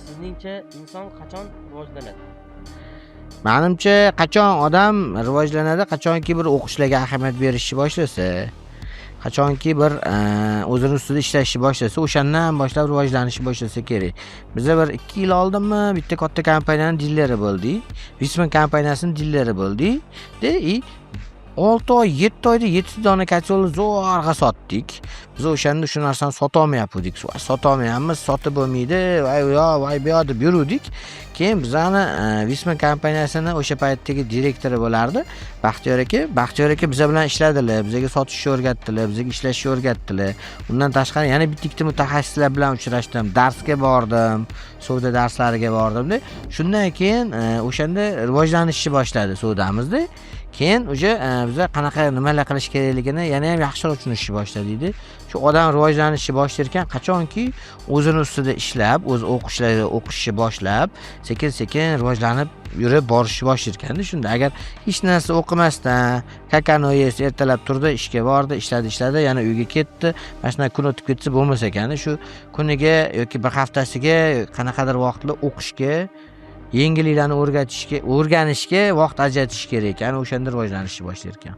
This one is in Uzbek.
Sizningcha inson qachon rivojlanadi? Manimcha, qachon odam rivojlanadi? Qachonki bir o'qishlarga ahamiyat berishni boshlasa, qachonki bir o'zini ustida ishlashni boshlasa, o'shandan boshlab rivojlanishni boshlasa kerak. Biza bir 2 yil oldinmi bitta katta kompaniyani dileri bo'ldik, Viessmann kompaniyasini dileri bo'ldik de. И 6 oy, 7 oyda yetti dona котёл ni zo'rg'a sotdik. Biz o'shanda shu narsani sotolmayaptik, sotolmayapmiz, sotib bo'lmaydi, voy u yoq, voy bu yoq deb yuruvdik. Keyin bizani Viessmann kompaniyasini o'sha paytdagi direktori bo'lardi Baxtiyor aka. Baxtiyor aka biza bilan ishladilar, bizaga sotishni o'rgatdilar, bizaga ishlashni o'rgatdilar. Undan tashqari yana bitta ikkita mutaxassislar bilan uchrashdim, darsga bordim, savdo darslariga bordimda. Shundan keyin o'shanda rivojlanishni boshladi savdamizda. Keyin уже biza qanaqa, nimalar qilish kerakligini yana ham yaxshiroq tushunishni boshladikda. Shu odam rivojlanishni boshlar ekan, qachonki o'zini ustida ishlab, o'zi o'qishlar o'qishni boshlab, sekin sekin rivojlanib yurib borishni boshlar ekanda. Shunda agar hech narsa o'qimasdan, как оно есть, ertalab turdi, ishga bordi, ishladi, ishladi, yana uyga ketdi, mana shunaqa kun o'tib ketsa, bo'lmas ekanda. Shu kuniga yoki bir haftasiga qanaqadir vaqtlar o'qishga, yengilliklarni o'rgatishga, o'rganishga vaqt ajratish kerak ekan, o'shanda rivojlanishni boshlar ekan.